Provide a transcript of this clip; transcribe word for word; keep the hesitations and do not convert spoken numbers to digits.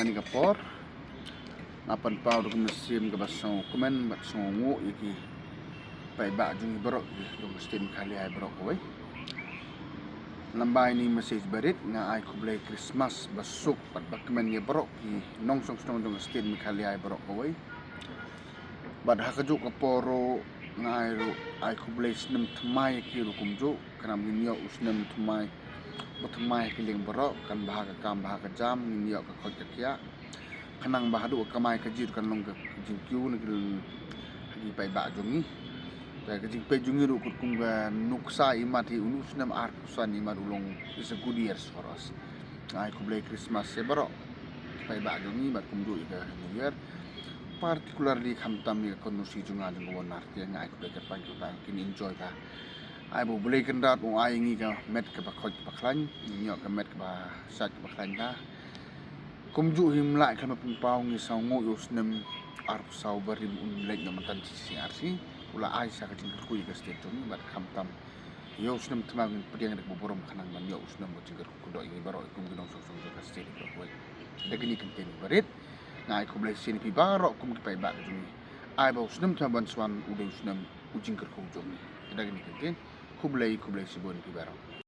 Kane ka por nga pynpaw da ka mynsiem kaba sngewkmen bad sngewbha ïa ki paidbah jong ngi baroh ki jong ka state Meghalaya baroh kawei. Lyngba ïa kane ka message barit nga ai khublei Christmas basuk bad bakmen ïa baroh ki nongshong shnong jong ka state Meghalaya baroh kawei. Bad ha kajuh ka por ruh nga ai ruh ai khublei snem thymmai ïa ki ruh kumjuh, khnang ba ngin ïoh u snem thymmai, ba thymmai ha ki liang baroh, kan bha ka kam bha ka jam, ngin ïoh ka khoit ka khiah. Khnang ba haduh ka kamai kajih kan long ka jingkiew na ki, ha ki paidbah jong ngi. Te ka jingpeit jong ngi ruh katkum ka nuksa imat hi, une u snem arphew san imat u long is a good year for us. Nga ai khublei Christmas ïa baroh paidbah jong ngi bad kumjuh ïa ka New Year. Particularly khamtam ïa ka constituency jong nga jong ka Waheh Nartiang, nga ai khublei kyrpang kyrpang kin enjoy ka. Ai ba U Blei Kynrad u ai ïa ngi ka met kaba khoit kaba khlaiñ, ngin ïoh ka met kaba sait kaba khlaiñ bha. Kumjuh hi, ym lah khlem pynpaw, ngi sngewnguh ïa u snem arphew saw ba rim un leit noh mynta shisien arsien. U la ai sa ka jingkyrkhu ïa ka state jong ngi bad khamtam ïa u snem thymmai ngin pdiang da kaba burom khnang ban ïoh u snem ba jingkyrkhu kyrdoh ïa ngi baroh kum ki nongshong shnong jong ka state baroh kawei. Da kine ki kyntien barit nga ai khublei shisien ïa phi baroh kum ki paidbah ka jong ngi. Ai ba u snem thymmai ban sa wan u dei u snem u jingkyrkhu jong ngi. Da kine ki kyntien, khublei, khublei shibun ïa phi baroh.